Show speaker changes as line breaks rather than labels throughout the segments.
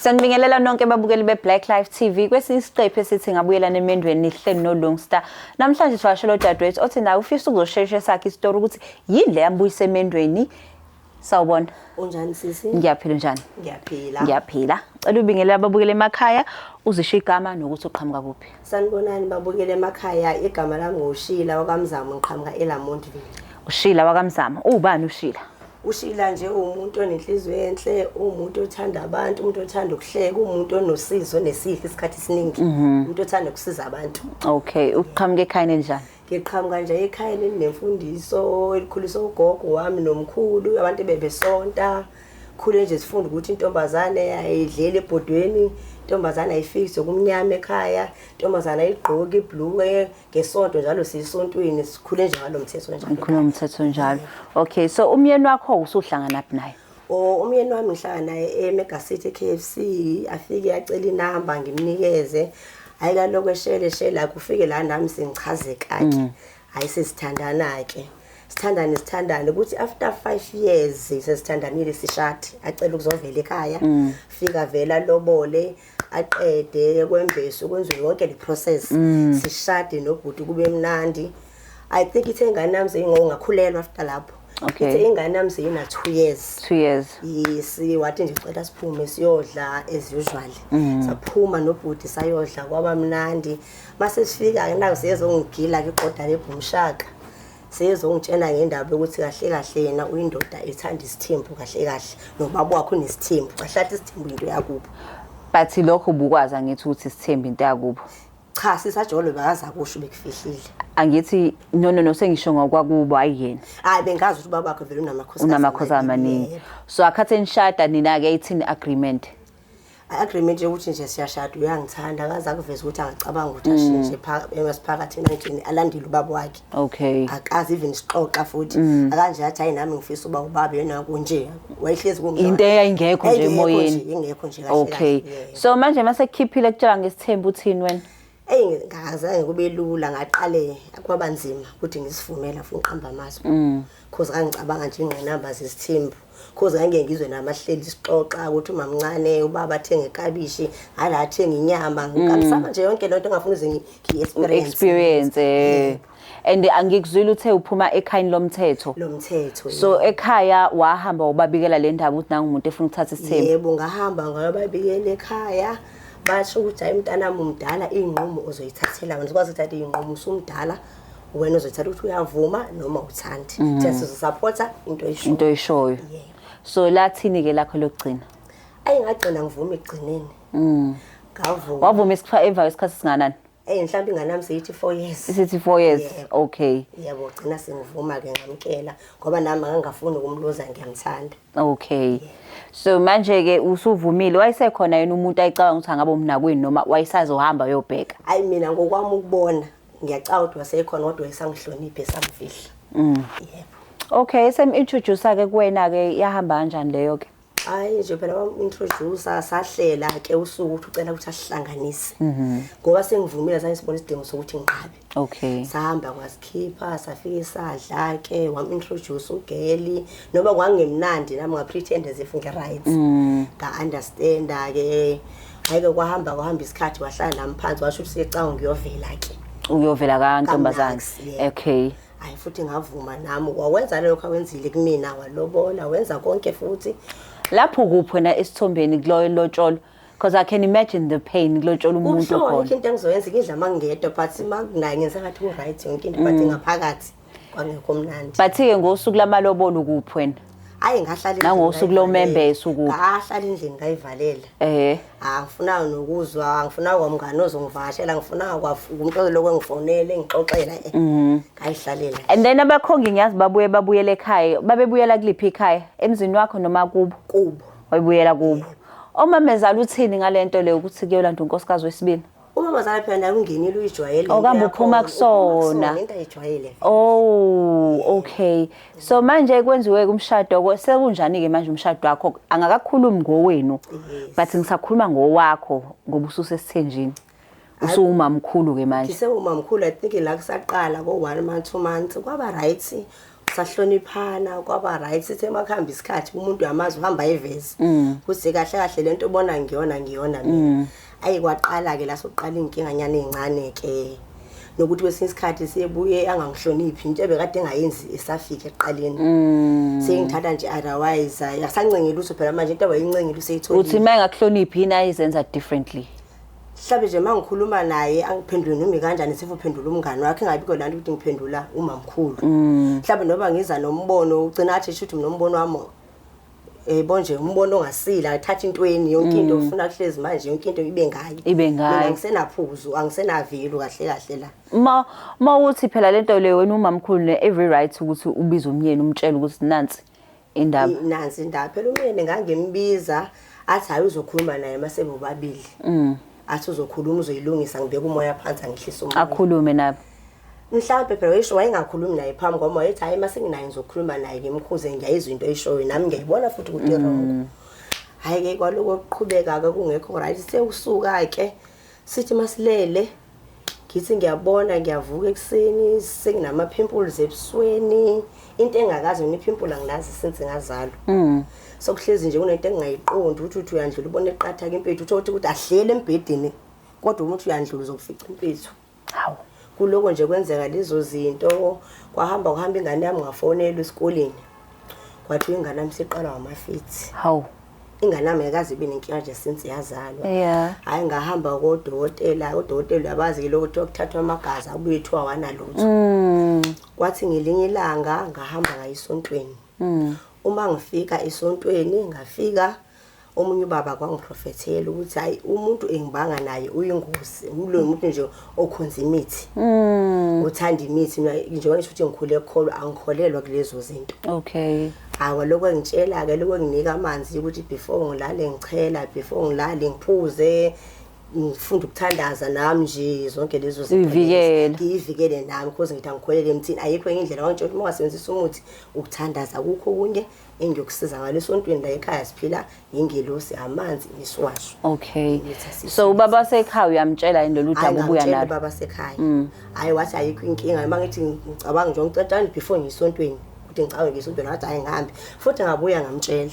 Sanibingelela nonke babukeli be-Black Life TV kwesinye isiqephu esithi ngabuyela nemendweni nihleli noLungstar. Namhlanje sivakashela udadewethu othi naye ufisa ukuzosheshe sakhe isitori ukuthi yini le yambuyisa emendweni. Sawubona.
Unjani sisi?
Ngiyaphila, unjani?
Ngiyaphila.
Ngiyaphila. Cela ubingelela ababukeli emakhaya, uzisho igama nokuthi uqhamuka kuphi.
Sanibonani babukeli emakhaya, igama lami nguShila wakaMzamo, ngiqhamuka eLamontville.
Ushila wakaMzamo. Uwubani uShila?
Ushila nje umuntu onenhliziyo enhle, umuntu othanda abantu, umuntu othanda ukuhleka, umuntu onosizo nesihle isikhathi esiningi, umuntu othanda ukusiza abantu.
Okay, uqhamuka ekhaya enjani?
Ngiqhamuka nje ekhaya elinemfundiso, elikhulisa ugogo wami nomkhulu, abantu bebesonta. Khule nje sifunda ukuthi intombazane ayidleli ebhodweni, intombazane ayifiki sekumnyama ekhaya, intombazane ayigqoki ibhluke ngesonto njalo siyisontweni, sikhule nje ngalo mthetho njalo.
Ngikhuluma umthetho njalo. Okay, so umyeni wakho usuhlangana phi naye?
O umyeni wami ngihlala naye eMega City KFC, afike acela inamba ngimnikeze. Hayi kaloko eshele shela kufike la nami sengichazeka ke. Hayi sesithandana ke. Sithandane sithandane ukuthi after 5 years sesithandanile sishade, acela ukuzovela ekhaya. Fika vela lobole aqede kwembeso kwenziwe yonke le process. Sishade nobhuti kube mnandi. I think ithe ingane yami seyingo ngakhulelwa after lapho. Ithe ingane yami seyina 2 years.
2 years.
Yes, wathi nje cela siphume siyodla as usual. Saphuma nobhuti sayodla kwaba mnandi. Mase sifika ke naku siyezongigila ke iqoda lebhumshaka. Seyezongitshela ngendaba yokuthi kahle kahle yena uyindoda ethanda isithembu kahle kahle nobaba wakhe unesithembu. Kahle kahle isithembu into yakubo.
But lokho ubukwazi angithi ukuthi isithembu into yakubo.
Cha, sisajolo bakaza kusho bekufihlile.
Angithi no, sengisho ngokwakubo, hayi yena.
Hayi, bengazi ukuthi ubaba wakhe vele unamakhosikazi.
Unamakhosikazi amaningi. So akhathi enishada nina ke ithini agreement?
Agreement yokuthi nje siyashada, uyangithanda, akaze akuveza ukuthi angacabanga ukuthi ashintshe emasiphakathi nantini alandele ubaba wakhe. Akazi even sixoxa futhi akanje athi hayi nami ngifisa uba ubaba yena kunje wayehlezi
kumzala. Into eyayingekho nje
Yayingekho
emoyeni.
nje, ingekho nje kahle kahle, yebo.
So manje mase kukhiphile kutshela ngesithembu uthini wena?
Eyi, ngazange kube lula, ngaqale kwaba nzima ukuthi ngisivumela futhi ngiqamba amazwi. Cause ngangicabanga nje ingqinamba zesithembu. Cause ngangeke ngizwe namahleli sixoxa ukuthi umamncane ubaba athenga ikabishi, ngala athenga inyama, ngikamisana nje yonke lento engafuni uze ngi-experience.
Experience eh. And angikuzwile uthe uphuma ekhayeni lomthetho.
Lomthetho.
So ekhaya wahamba ubabikela le ndaba ukuthi nangu umuntu efuna ukuthatha isithembu.
Yebo, ngahamba ngayobabikela ekhaya. Basho ukuthi hayi mntanami umdala, iy'nqumo uzoyithathela wena. Sikwazi ukuthatha iy'nqumo usumdala, wena uzoyithatha ukuthi uyavuma noma uthandi. Thina sizosupporta into oyishoyo.
Into oyishoyo.
Yebo.
So lathini ke lakho lokugcina?
Ayi, ngagcina ngivuma ekugcineni. Ngavuma.
Wavuma isikhathi emva kwesikhathi singanani?
Eh, mhlawumbe ingane yami seyithi 4 years.
Isithi 4 years.
Yebo. Yebo, gcina sengivuma ke ngamkela ngoba nami ngangafuni ukumluza, ngiyamthanda.
Okay. So manje ke usuvumile, wayesekhona yena umuntu ayicabanga ukuthi angabe umnakwini noma wayesazohamba uyobheka?
Hayi, mina ngokwami ukubona ngiyacabanga ukuthi wasekhona kodwa wayesangihloniphe samfihla. Yebo.
Okay, sem introduce ke kuwena ke, yahamba kanjani leyo ke?
Hayi nje phela wam-introduce, sahlela ke usuku ukuthi ucela ukuthi asihlanganise. Ngoba sengivumile zange sibone isidingo sokuthi ngiqabe. Sahamba kwasikhipha safike sadla ke wam-introduce ugeli noma kwangemnandi nami nga-pretend as if ngi-right. Nga-understanda ke. Hayi ke kwahamba kwahamba isikhathi wahlala nami phansi washo ukuthi secanga ngiyovela ke.
Uyovela kantombazane.
KaMnax, yebo. Hayi futhi ngavuma nami wawenza lokho awenzile kumina, walobola wenza konke futhi.
Lapho kuphi wena esithombeni kuloyo lotsholo? Because I can imagine the pain kulotshola umuntu
Kubuhlungu,
khona.
Ayikho into engizoyenza, ngidla mangedwa but makunayo ngenza ngathi ku-right yonke into but ngaphakathi kwangekho mnandi.
But ke ngosuku lamalobolo kuphi wena?
Hayi, ngahlala endlini
Nangosuku
ngayivalela.
lomembeso ukuphi?
Ngahlala endlini ngayivalela. Angifuna nokuzwa, angifuna kwamngane ozongivakashela, angifuna umuntu ozolokhu engifonele engixoxela eh. Ngayihlalela.
And then abakhongi ngiyazi babuye babuyele ekhaya. Babebuyela kuliphi ikhaya? Emzini wakho noma kubo?
Kubo.
Wayibuyela kubo. Omamezala uthini ngalento leyo ukuthi kuyolanda unkosikazi wesibili?
Umamazala phela naye ungenile uyijwayele.
Oh,
into
kambe uphuma
yakhona. Uphuma
kusona.
into ayijwayele.
Oh, okay. So manje kwenziwe umshado sekunjani ke manje umshado wakho? Angakakhulumi ngowenu.
Yes.
But ngisakhuluma ngowakho ngoba ususesithenjini. Usuwumamkhulu ke manje.
Ngisewumamkhulu, I think la kusaqala ko 1 month, 2 months kwaba right. Sahloniphana kwaba right, sithe makuhamba isikhathi umuntu uyamazi uhamba eveze ukuthi kahle kahle lento obona ngiyona ngiyona mina. Ayi, kwaqala ke la sokuqala inkinga nyana ezincane ke, nokuthi kwesinye isikhathi siyebuye angangihloniphi, into ebekade engayenzi esafika ekuqaleni. Sengithatha nje, otherwise hayi, asancengile lutho phela manje, into abayincengile useyitholile.
Uthi uma engakuhloniphi, yini ayizenza differently?
Mhlawumbe nje uma ngikhuluma naye angiphendule noma kanjani, sefuphendula umngani wakhe, engabikho laa nto ukuthi ngiphendula umamkhulu. Mhlawumbe noba ngiza nombono, ugcina athi shuthi mina umbono wami yebo nje umbono ongasile, athatha intweni yonke into ufuna kuhlezi manje yonke into ibe ngayo.
Ibe ngayo.
Mina angisenaphuzu, angisenavelu kahle kahle la.
Ma uthi phela lento leyo, wena umamkhulu ne every right ukuthi ubize umyeni umtshele ukuthi nansi indaba.
Nansi indaba phela, umyeni ngangimbiza athi hayi, uzokhuluma naye masebobabili. Athi uzokhuluma, uzoyilungisa, ngibeka umoya phansi, angihlisa umoya.
Akhulume nabo.
Mhlawumbe phela wayesho wayengakhulumi naye phambi kwami, wayethi hayi, mase nginaye ngizokhuluma naye ngimkhuze, ngiyayizwa into oyishoyo nami, ngiyayibona futhi ukuthi wrong. Hhayi-ke, kwaloko kuqhubeka-ke kungekho right. Sekusuka-ke sithi masilele, ngithi ngiyabona ngiyavuka ekuseni senginama-pimples ebusweni, into engakazi mina i-pimple angilazi since ngazalwa. Sokuhlezi nje kunento engingayiqondi ukuthi uthi uyandlula ubone eqatha-ke impethu, uthole ukuthi ahleli embhedeni kodwa uma uthi uyandlula uzokufica impethu.
Hawu.
Kuloko nje kwenzeka lezo zinto, kwahamba kuhamba, ingane yami ngafonelwa esikoleni, kwathiwa ingane yami siqalwa ngama-fits.
Hawu.
Ingane yami ayikaze ibe nenkinga nje since yazalwa. Hhayi, ngahamba kodokotela, udokotela uyabazi-ke lokho, kuthiwa kuthathwa amagazi, abuye kuthiwa wanalutho. Kwathi ngelinye ilanga ngahamba ngaya esontweni. Uma ngifika esontweni, ngafika omunye ubaba kwangiprofethela ukuthi hayi, umuntu engibanga naye uyingozi, ulo muntu nje okhonza imithi, uthanda imithi. Mina njengoba ngisho ukuthi ngikhule kukholwa, angikholelwa kulezo zinto. Hawa, lokho engitshela-ke, lokho enginika amanzi ukuthi before ngilale ngichela, before ngilale ngiphuze, ngifunda ukuthandaza nami nje, zonke lezo zinto lezo.
Uyivikele.
Ngiyivikele nami because ngithi angikholele emthini, ayikho enye indlela. Wangitshela ukuthi uma ungasebenzisa umuthi, ukuthandaza, akukho okunye engiyokusiza ngalo. Esontweni la ekhaya siphila ngengelosi, amanzi nesiwasho. Imithi asiyisebenzisi.
So ubaba wasekhaya uyamtshela yini lolu
Hhayi,
daba ubuya
ngamtshela
nalo?
ubaba sekhaya, hhayi, wathi ayikho inkinga. Uma ngithi ngicabanga nje ngicela before ngiyisontweni ukuthi ngicabange ngiyisontweni, wathi hhayi, ngihambe futhi ngabuya ngamtshela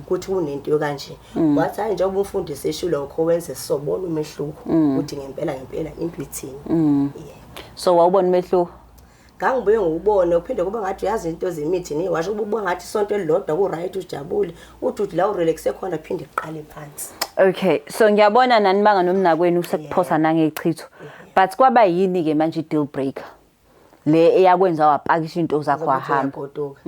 ukuthi kunento kanje. Wathi hhayi, njengoba umfundisi esho lokho, wenze sobona umehluko ukuthi ngempela ngempela into ithini. Yeah.
So wawubona umehluko?
Ngangibuye ngikubone, uphinde kube ngathi uyazi into zemithi niwasho, ububuka ngathi isonto elilodwa ku-right, ujabule, uthi uthi la u-relaxe khona, phinde kuqale phansi.
Okay, so ngiyabona nani banga nomnakwenu sekuphosa nangechitho. But kwaba yini ke manje i-deal breaker? Le eyakwenza wapakisha into zakho wahamba.
Uyagoduka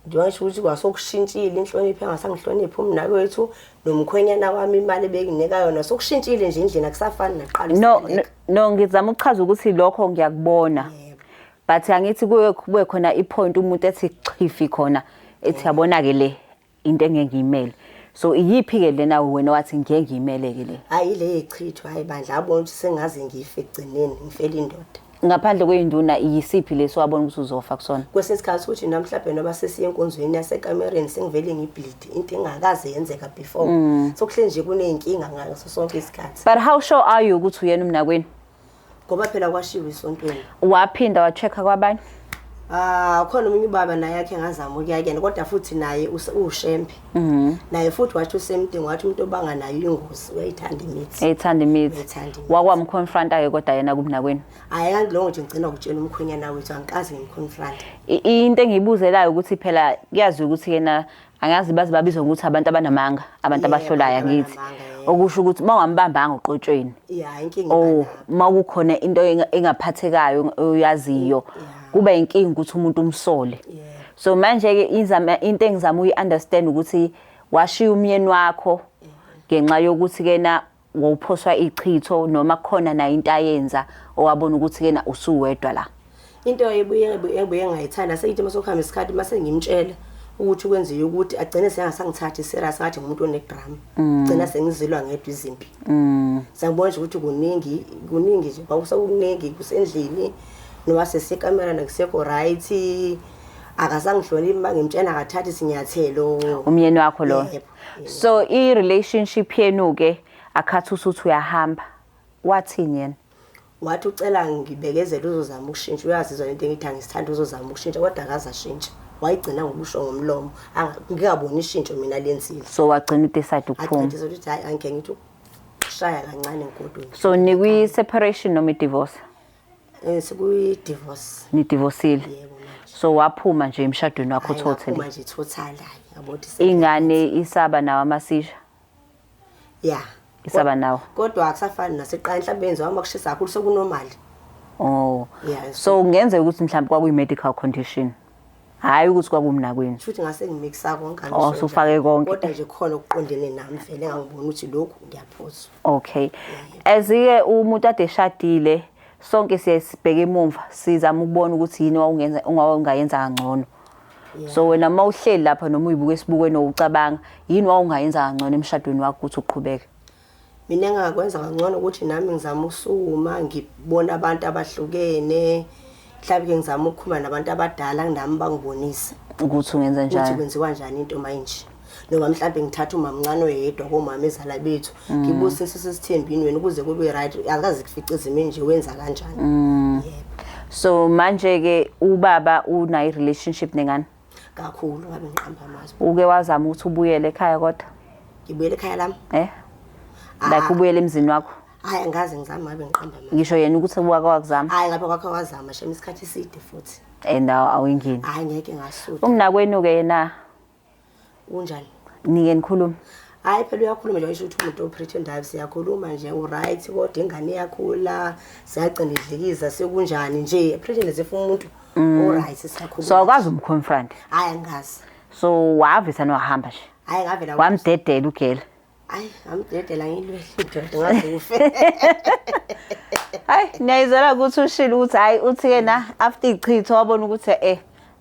njengoba ngisho ukuthi kwasokushintshile inhlonipho, engasangihloniphi umnakwethu nomkhwenyana wami, imali ebenginika yona sokushintshile nje indlela, akusafani naqala.
No, no, ngizama ukuchaza ukuthi lokho ngiyakubona.
Yebo.
But angithi kuye kube khona i-point umuntu ethi chifi khona, ethi yabona ke le into engeke ngiyimele. So iyiphi ke lena wena wathi ngeke ngiyimele ke le?
Hayi, ile yechitho, hayi bandla, abona ukuthi sengaze ngife ekugcineni ngifele indoda.
Ngaphandle kweyinduna, iyisiphi leso wabona ukuthi uzofa kusona?
Kwesinye isikhathi ukuthi noma mhlawumbe noma sesiye enkonzweni yasekamereni, sengivele ngi-bleed, into engakaze yenzeka before. Sokuhle nje kuney'nkinga ngaso sonke isikhathi.
But how sure are you ukuthi uyena umnakwenu?
Ngoba phela kwashiwo esontweni.
Waphinda wa-check-a kwabanye?
Ah, khona omunye ubaba naye akhe ngazama ukuya kuyena, kodwa futhi naye uwushembe. Naye futhi wathi same thing, wathi umuntu obanga naye uyingozi, uyayithanda imithi.
Eyithanda imithi.
Uyayithanda imithi.
Wakwam-confronta ke kodwa yena kumnakwenu?
Hayi, kanti lokho nje ngigcina ukutshela umkhwenyana wethu, angikaze ngim-confront.
Into engiyibuzelayo ukuthi phela kuyaziwa ukuthi yena angazi baze babizwa ngokuthi abantu abanamanga, abantu
Yebo,
abahlolayo,
abantu
angithi?
abanamanga, yebo.
Okusho ukuthi uma ungambambanga uqotshweni,
Ya, inkinga
oh,
iba lapho.
uma kukhona into engaphathekayo oyaziyo, kuba inkinga ukuthi umuntu umsole. So manje ke izama into engizama uyi-understand ukuthi washiya umyeni wakho ngenxa yokuthi kena wawuphoswa ichitho, noma kukhona nayo into ayenza owabona ukuthi kena usuwedwa la?
Into ebuye ngayithanda, seyithi uma sokuhamba isikhathi, mase ngimtshela ukuthi kwenziwe ukuthi agcine sengasangithathi serious, ngathi ngumuntu one-drama, gcina sengizilwa ngedwa izimpi. Sengibona nje ukuthi kuningi, kuningi nje, kwakusekuningi kusendlini noma sesekamereni, akusekho right, akasangihloniphi, uma ngimtshela akathathi isinyathelo.
Umyeni wakho lo?
Yebo.
So i-relationship yenu-ke akhathi usuthi uyahamba, wathini yena?
Wathi ucela ngibekezele, uzozama ukushintsha, uyazizwa lento engithi angisithanda, uzozama ukushintsha, kodwa akaze ashintshe. Wayigcina ngokusho ngomlomo, ngingaboni ishintsho mina lenzile.
So wagcina udecide ukuphuma.
Agcina ukuthi hayi, angike ngithi ukushaya kancane ngigoduke.
So nikwi-separation noma i-divorce?
Sikuyi-divorce.
Nidivorcile?
Yebo manje.
So waphuma nje emshadweni wakho?
Hhayi,
totally?
ngaphuma nje total, hayi, yabo ukuthi
Ingane isaba nawo amasisha?
Ya.
Isaba nawo?
Kodwa akusafani naseqala, mhlawumbe yenziwa uma kushisa kakhulu, sekunormal.
Oh.
Yeah.
So kungenzeka ukuthi mhlawumbe kwakuyi-medical condition, hhayi ukuthi kwakumnakwenu?
Shuthi ngase ngimixa konke.
Oh, usufake konke.
Kodwa nje khona okuqondene nami vele engangibona ukuthi lokhu ngiyaphuzwa.
Okay, as-ke umuntu ade eshadile, sonke siye sibheke emumva, sizama ukubona ukuthi yini wawungenza ungayenza kangcono. So wena uma uhleli lapha noma uyibuka esibukweni, ucabanga yini wawungayenza kangcono emshadweni wakho ukuthi uqhubeke?
Mina engingakwenza kangcono ukuthi nami ngizama ukusukuma ngibona abantu abahlukene, mhlawumbe ngizama ukukhuluma nabantu abadala nami bangibonise
ukuthi ungenza
ukuthi
njani,
kwenziwa njani into manje, noma mhlawumbe ngithatha umamncane oyedwa komama ezala bethu, ngibusise sesithembini wena ukuze kube right, akaze kufice izimo nje, wenza kanjani, yebo.
So manje-ke ubaba unayo i-relationship nengane?
Kakhulu, ngabe ngiqamba amazwi.
Uke wazama ukuthi ubuyele ekhaya kodwa?
Ngibuyele ekhaya lami?
Like ubuyele emzini wakho.
Hhayi, angaze ngizame, ngabe ngiqamba amazwi.
Ngisho yena ukuthi wake wakuzama?
Hhayi, ngabe kwakhe wazama shem, isikhathi eside futhi.
And awuyingeni?
Hhayi, ngeke ngasutha.
Umnakwenu-ke yena?
Unjani?
Nike nikhuluma?
Hhayi phela, uyakhuluma nje, isho ukuthi umuntu opretendayo, siyakhuluma nje, u-right, kodwa ingane iyakhula, siyagcina idlikiza, sekunjani nje, pretend as if umuntu o-right, siyakhuluma.
So awukwazi umconfront?
Hhayi, angazi.
So wavisa wahamba nje?
Hhayi, ngavela.
Wamdedela ugela?
Hhayi, ngamdedela, ngilwele indoda ngaze kufe.
Hayi, niyayizwela ukuthi ushilo ukuthi hayi, uthi yena after ichitho wabona ukuthi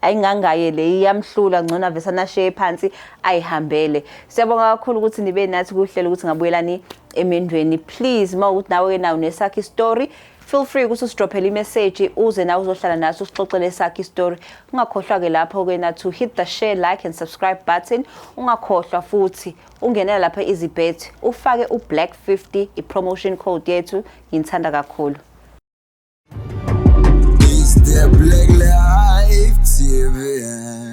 ayingangaye le, iyamhlula, ngcono avese anashiye phansi ayihambele. Siyabonga kakhulu ukuthi nibe nathi kuhlelo ukuthi ngabuyelani emendweni. Please, uma ukuthi nawe nawo nesakho istory, feel free ukuthi usidrophele imessage, uze nawe uzohlala nathi usixoxele esakho istory. Ungakhohlwa-ke lapho-ke na to hit the share, like and subscribe button. Ungakhohlwa futhi ungenela lapha Easybet, ufake u-black 50, i-promotion code yethu. Nginithanda kakhulu.
It's the Black Life TV.